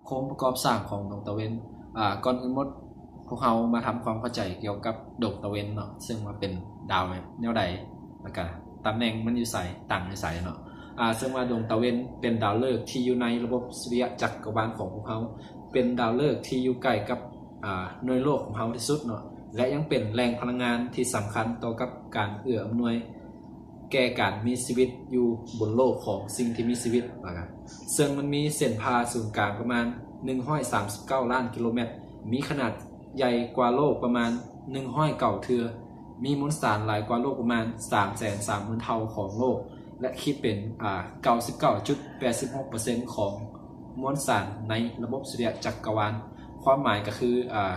ໂຄງປະກອບສ້າງຂອງດວງຕາເວັນ. ອາ ກ່ອນອື່ນໝົດ, ພວກເຮົາມາທຳຄວາມເຂົ້າໃຈກ່ຽວກັບດວງຕາເວັນເນາະ, ເຊິ່ງວ່າເປັນດາວແນວໃດ ແລ້ວກະຕຳແໜ່ງມັນຢູ່ໃສ, ຕັ້ງຢູ່ໃສເນາະ. ອາ ເຊິ່ງວ່າດວງຕາເວັນເປັນດາວເລີກທີ່ຢູ່ໃນລະບົບສຸລິຍະຈັກກະວານຂອງພວກເຮົາ, ເປັນດາວເລີກທີ່ຢູ່ໃກ້ກັບ ອາ ໜ່ວຍໂລກຂອງເຮົາທີ່ສຸດເນາະ, ແລະ ຍັງເປັນແຫຼ່ງພະລັງງານທີ່ສຳຄັນຕໍ່ກັບການເອື້ອອຳນວຍ ແກ່ການມີຊີວິດຢູ່ບົນໂລກຂອງສິ່ງທີ່ມີຊີວິດ ວ່າກັນ. ເຊິ່ງມັນມີເສັ້ນຜ່າສູນກາງປະມານໜຶ່ງຮ້ອຍສາມສິບເກົ້າລ້ານກິໂລແມັດ, ມີຂະໜາດໃຫຍ່ກວ່າໂລກປະມານໜຶ່ງຮ້ອຍເກົ້າເທື່ອ, ມີມວນສານຫຼາຍກວ່າໂລກປະມານສາມແສນສາມໝື່ນເທົ່າຂອງໂລກ ແລະ ຄິດເປັນ ອາ ເກົ້າສິບເກົ້າຈຸດແປດສິບຫົກເປີເຊັນຂອງມວນສານໃນລະບົບສຸລິຍະຈັກກະວານ. ຄວາມໝາຍກໍຄື ອາ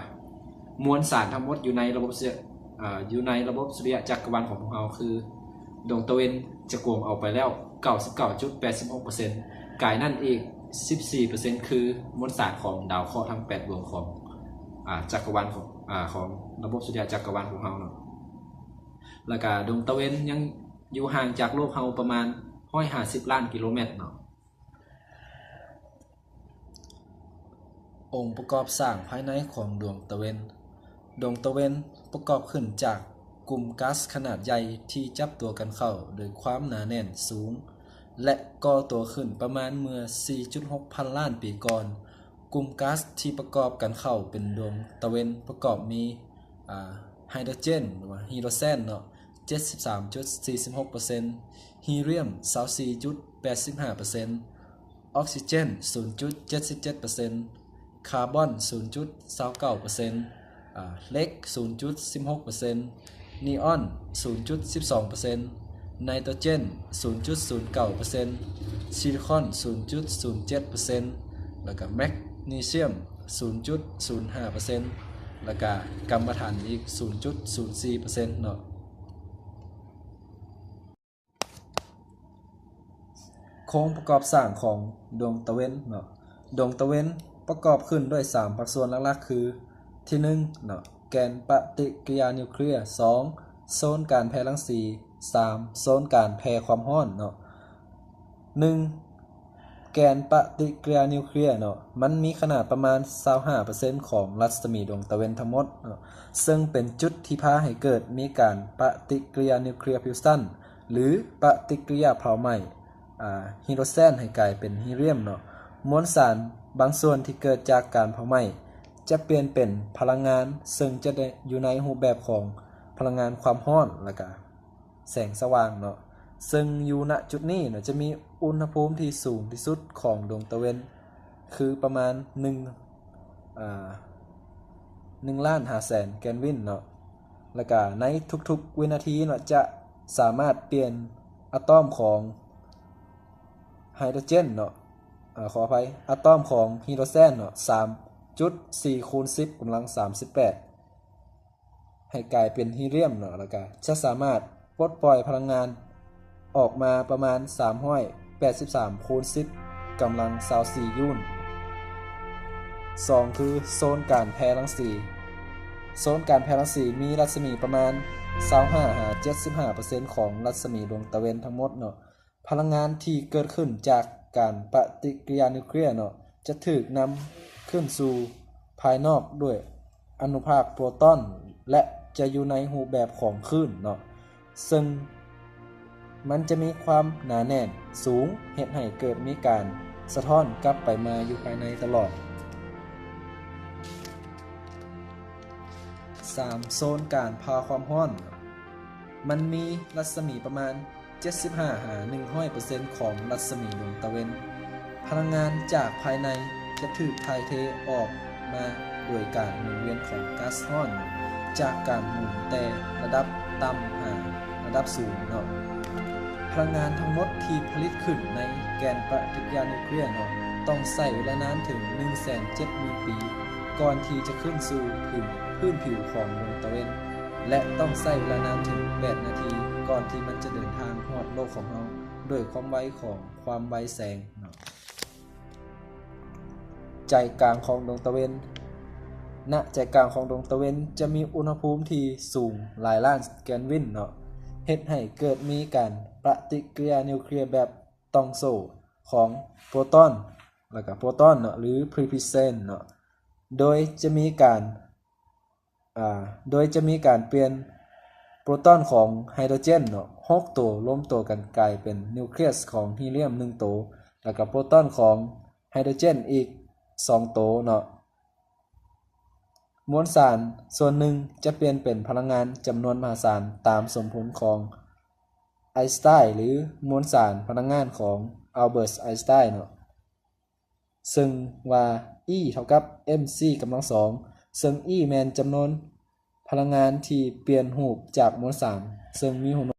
ມວນສານທັງໝົດຢູ່ໃນລະບົບສຸລິຍະ ອາ ຢູ່ໃນລະບົບສຸລິຍະຈັກກະວານຂອງພວກເຮົາ ຄືດວງຕາເວັນຈະກວມເອົາໄປແລ້ວເກົ້າສິບເກົ້າຈຸດແປດສິບຫົກເປີເຊັນ, ກາຍນັ້ນອີກສິບສີ່ເປີເຊັນ ຄືມວນສານຂອງດາວເຄາະທັງແປດດວງຂອງ ອາ ຈັກກະວານຂອງ ອາ ຂອງລະບົບສຸລິຍະຈັກກະວານຂອງເຮົາເນາະ. ແລ້ວກະດວງຕາເວັນຍັງຢູ່ຫ່າງຈາກໂລກເຮົາປະມານຮ້ອຍຫ້າສິບລ້ານກິໂລແມັດເນາະ. ອົງປະກອບສ້າງພາຍໃນຂອງດວງຕາເວັນ. ດວງຕາເວັນປະກອບຂຶ້ນຈາກກຸ່ມກາສຂະໜາດໃຫຍ່ທີ່ຈັບຕົວກັນເຂົ້າໂດຍຄວາມໜາແໜ້ນສູງ ແລະ ກໍ່ຕົວຂຶ້ນປະມານເມື່ອສີ່ຈຸດຫົກພັນລ້ານປີກ່ອນ. ກຸ່ມກາສທີ່ປະກອບກັນເຂົ້າເປັນດວງຕາເວັນປະກອບມີ ອາ ໄຮໂດຣເຈນ ຫຼືວ່າຮີໂດແຊນເນາະ ເຈັດສິບສາມຈຸດສີ່ສິບຫົກເປີເຊັນ, ຮີຣຽມ ຊາວສີ່ຈຸດແປດສິບຫ້າເປີເຊັນ, ອອກຊີເຈນ ສູນຈຸດເຈັດສິບເຈັດເປີເຊັນ, ຄາບອນ ສູນຈຸດຊາວເກົ້າເປີເຊັນ, ອາ ເຫຼັກ ສູນຈຸດສິບຫົກເປີເຊັນ, ນີອອນ ສູນຈຸດສິບສອງເປີເຊັນ, ໄນໂຕຣເຈນ ສູນຈຸດສູນເກົ້າເປີເຊັນ, ຊິລິຄອນ ສູນຈຸດສູນເຈັດເປີເຊັນ ແລ້ວກະແມັກນີຊຽມ ສູນຈຸດສູນຫ້າເປີເຊັນ ແລ້ວກະກຳມະຖັນອີກສູນຈຸດສູນສີ່ເປີເຊັນເນາະ. ໂຄງປະກອບສ້າງຂອງດວງຕາເວັນເນາະ. ດວງຕາເວັນປະກອບຂຶ້ນດ້ວຍສາມພາກສ່ວນຫຼັກໆ ຄື ທີໜຶ່ງເນາະ ແກນປະຕິກິລິຍານິວເຄລຍ, ສອງ ໂຊນການແຜ່ລັງສີ, ສາມ ໂຊນການແຜ່ຄວາມຮ້ອນເນາະ. ໜຶ່ງ ແກນປະຕິກິລິຍານິວເຄລຍເນາະ ມັນມີຂະໜາດປະມານຊາວຫ້າເປີເຊັນຂອງລັດສະໝີດວງຕາເວັນທັງໝົດເນາະ, ເຊິ່ງເປັນຈຸດທີ່ພາໃຫ້ເກີດມີການປະຕິກິລິຍານິວເຄລຍຟິວຊັນ ຫຼື ປະຕິກິລິຍາເຜົາໄໝ້ ອາ ຮີໂດແຊນໃຫ້ກາຍເປັນຮີຣຽມເນາະ. ມວນສານບາງສ່ວນທີ່ເກີດຈາກການເຜົາໄໝ້ຈະປ່ຽນເປັນພະລັງງານ ເຊິ່ງຈະໄດ້ຢູ່ໃນຮູບແບບຂອງພະລັງງານຄວາມຮ້ອນ ແລ້ວກະ ແສງສະຫວ່າງເນາະ, ເຊິ່ງຢູ່ ນະ ຈຸດນີ້ເນາະ ຈະມີອຸນຫະພູມທີ່ສູງທີ່ສຸດຂອງດວງຕາເວັນ ຄືປະມານໜຶ່ງ ອາ ໜຶ່ງລ້ານຫ້າແສນແກນວິນເນາະ. ແລ້ວກະໃນທຸກໆວິນາທີເນາະ ຈະສາມາດປ່ຽນອາຕອມຂອງໄຮໂດຣເຈນເນາະ ອາ ຂໍອະໄພ ອາຕອມຂອງຮີໂດແຊນເນາະ ສາມຈຸດສີ່ຄູນສິບກຳລັງສາມສິບແປດ ໃຫ້ກາຍເປັນຮີຣຽມເນາະ, ແລ້ວກະຈະສາມາດປົດປ່ອຍພະລັງງານອອກມາປະມານສາມຮ້ອຍແປດສິບສາມຄູນສິບກຳລັງຊາວສີ່ຈູນ. ສອງ ຄືໂຊນການແຜ່ລັງສີ. ໂຊນການແຜ່ລັງສີມີລັດສະໝີປະມານຊາວຫ້າຫາເຈັດສິບຫ້າເປີເຊັນຂອງລັດສະໝີດວງຕາເວັນທັງໝົດເນາະ. ພະລັງງານທີ່ເກີດຂຶ້ນຈາກການປະຕິກິລິຍານິວເຄລຍເນາະ ຈະຖືກນຳຂຶ້ນສູ່ພາຍນອກດ້ວຍອະນຸພາກໂປຣຕອນ ແລະ ຈະຢູ່ໃນຮູບແບບຂອງຄື້ນເນາະ, ເຊິ່ງມັນຈະມີຄວາມໜາແໜ້ນສູງ ເຮັດໃຫ້ເກີດມີການສະທ້ອນກັບໄປມາຢູ່ພາຍໃນຕະຫຼອດ. ສາມ ໂຊນການຜ່າຄວາມຮ້ອນ. ມັນມີລັດສະໝີປະມານ ເຈັດສິບຫ້າຫາໜຶ່ງຮ້ອຍເປີເຊັນຂອງລັດສະໝີດວງຕາເວັນ. ພະລັງງານຈາກພາຍໃນຈະຖືກຖ່າຍເທອອກມາໂດຍການໝູນວຽນຂອງກາສຮ້ອນ ຈາກການໝູນແຕ່ລະດັບຕ່ຳຫາລະດັບສູງເນາະ. ພະລັງງານທັງໝົດທີ່ຜະລິດຂຶ້ນໃນແກນປະຕິກິລິຍານິວເຄລຍເນາະ ຕ້ອງໃຊ້ເວລານານເຖິງໜຶ່ງແສນເຈັດໝື່ນປີ ກ່ອນທີ່ຈະຂຶ້ນສູ່ພື້ນ ພື້ນຜິວຂອງດວງຕາເວັນ ແລະ ຕ້ອງໃຊ້ເວລານານເຖິງແປດນາທີ ກ່ອນທີ່ມັນຈະເດີນທາງຮອດໂລກຂອງເຮົາ ດ້ວຍຄວາມໄວຂອງຄວາມໄວແສງເນາະ. ໃຈກາງຂອງດວງຕາເວັນ. ນະໃຈກາງຂອງດວງຕາເວັນຈະມີອຸນຫະພູມທີ່ສູງຫຼາຍລ້ານແກນວິນເນາະ, ເຮັດໃຫ້ເກີດມີການປະຕິກິລິຍານິວເຄລຍແບບ ຕ່ອງໂສ້ຂອງໂປຣຕອນ ແລ້ວກໍໂປຣຕອນເນາະ ຫຼື Preposition ເນາະ ໂດຍຈະມີການ ອ່າ ໂດຍຈະມີການປ່ຽນໂປຣຕອນຂອງໄຮໂດຣເຈນເນາະ ຫົກໂຕ ລວມໂຕກັນກາຍເປັນນິວເຄລຽສຂອງຮີລຽມໜຶ່ງໂຕ ແລ້ວກໍໂປຣຕອນຂອງໄຮໂດຣເຈນອີກສອງໂຕເນາະ. ມວນສານສ່ວນໜຶ່ງຈະປ່ຽນເປັນພະລັງງານຈຳນວນມະຫາສານຕາມສົມຜົນຂອງໄອນສະໄຕນ໌ ຫຼື ມວນສານພະລັງງານຂອງອັລເບີດ ໄອນສະໄຕນ໌ເນາະ ເຊິ່ງວ່າ E ເທົ່າກັບ mc ກຳລັງສອງ ເຊິ່ງ E ແມ່ນຈຳນວນພະລັງງານທີ່ປ່ຽນຮູບຈາກມວນສານ ເຊິ່ງມີຫົວໜ